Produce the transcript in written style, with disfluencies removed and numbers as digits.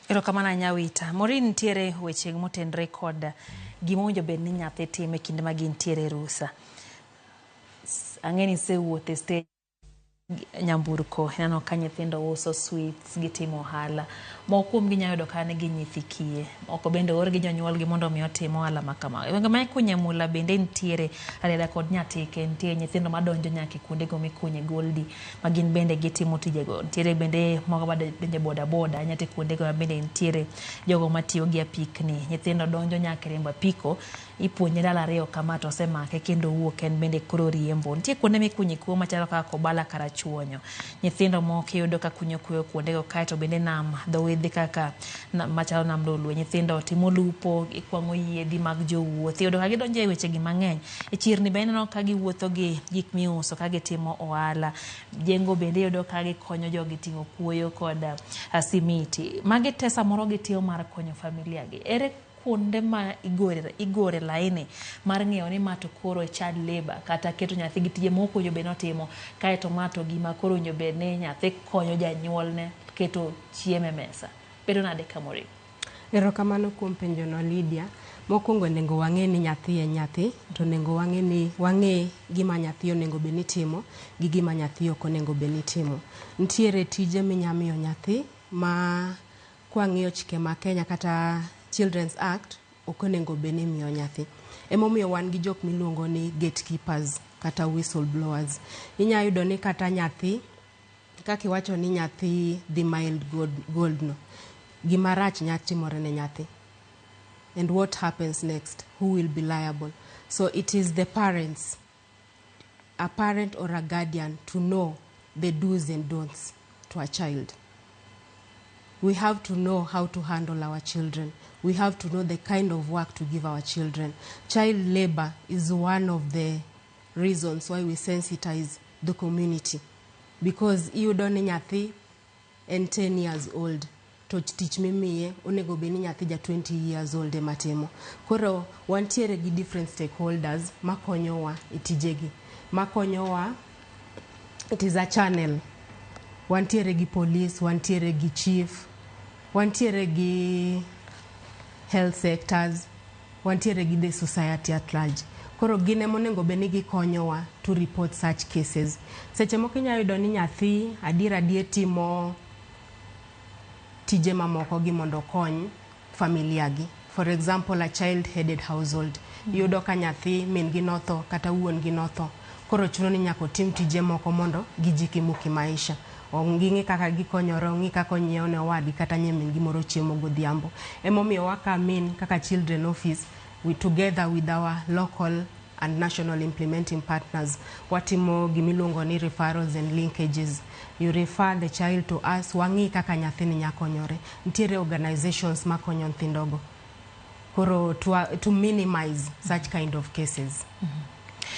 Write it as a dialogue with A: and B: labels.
A: Erokamano ahinya, Wita. Maureen, nitiere weche motenore kod gima owinjo bed ni nyathi timo e kinde ma gintiere e rusa. Ang'e ni isewuotho e stage nyamburko, ineno ka nyithindo uso sweets, gitimo ohala. Moko kuomgi inya yudo ka nigi nyithi kiye, moko bende oor gi jonyuolgi mondo omi otim ohala ma kama. E gwenge ma ikunye mula bende nitiere Rarieda kod Nyatike, nitie nyithindo madonjo nyaka e kuondego mikunye goldi ma gin bende gitimo tijego. Nitiere bende moko madonjo e boda boda, nyaka e kuondego ma bende nitiere jogo matiyo gi apikni. Nyithindo donjo nyaka e riembo apiko, ipuonje ndalo 2 kama to osemake kendo owuok en bende koro riembo. Nitie kuonde mikunye kuo machalo kaka Kobala Karachuonyo. Nyithindo moko iyudo ka kunyo kuoyo kuondego kaeto bende nam dho wedhe kaka machalo nam Lolwe. Nyithindo timo lupo, gikwang'o yiedhi mag jowuoth. Iyudo ka gidonjo e weche gi mang'eny. E chirni be ineno ka giwuotho gi gik miuso ka gitimo ohala. Jengo bende iyudo ka gikonyo jogi ting'o kuoyo kod simiti. Magi te samoro gitiyo mar konyo familia gi. Ere kuonde ma igore laini mar ng'eyo ni ma to koro child labor kata keto nyathi gi tije mok owinjo bed ni otimo, kaeto ma to gima koro owinjo bed ni nyathi konyo janyuolne keto chiemo e mesa. Bedo nade ka, Maureen?
B: Erokamano kuom penjono, Lydia. Mokwongo onego wang'e ni nyathi en nyathi, to onego wang'e ni wang'e gima nyathi onego bed ni timo gi gima nyathi ok onego bed ni timo. Nitiere tije minya miyo nyathi ma kwang'iyo chike ma Kenya kata Children's Act ok onego bed ni imiyo nyathi. Emomiyo wan gi jok miluongo ni gatekeepers kata whistle blowers. Inya yudo ni kata nyathi kaka iwacho ni nyathi dhi mine gold no, gima rach nya timore ne nyathi. And what happens next? Who will be liable? So it is the parents, a parent or a guardian, to know the do's and don'ts to a child. We have to know how to handle our children. We have to know the kind of work to give our children. Child labor is one of the reasons why we sensitize the community. Because iyudo ni nyathi en 10 years old to tich mimiye onego bed ni nyathi ja 20 years old ema timo. Koro wantiere gi different stakeholders makonyowa e tijegi. Makonyowa, it is a channel. Wantiere gi police, wantiere gi chief, wantiere gi health sectors, wantiere gi the society at large. Koro gin ema onego bed ni gikonyowa to report such cases. Seche moko inya yudo ni nyathi adier adier timo tije mamoko gi mondo okony familia gi. For example, a child headed household. Iyudo ka nyathi min gi notho kata wuon gi notho. Koro chuno ni nyaka otim tije moko mondo gijikimu kimaisha. Ging'i kaka gikonyore, ong'i kaka onyiewo ne owadgi kata nyamin gi moro chiemo godhiambo. Emomiyo wa come in kaka children office, we together with our local and national implementing partners, watimo gimiluongo ni referrals and linkages. You refer the child to us, wang'i kaka nyathini nya konyore. Nitiere organizations makonyo nyithindogo. Koro to minimize such kind of cases.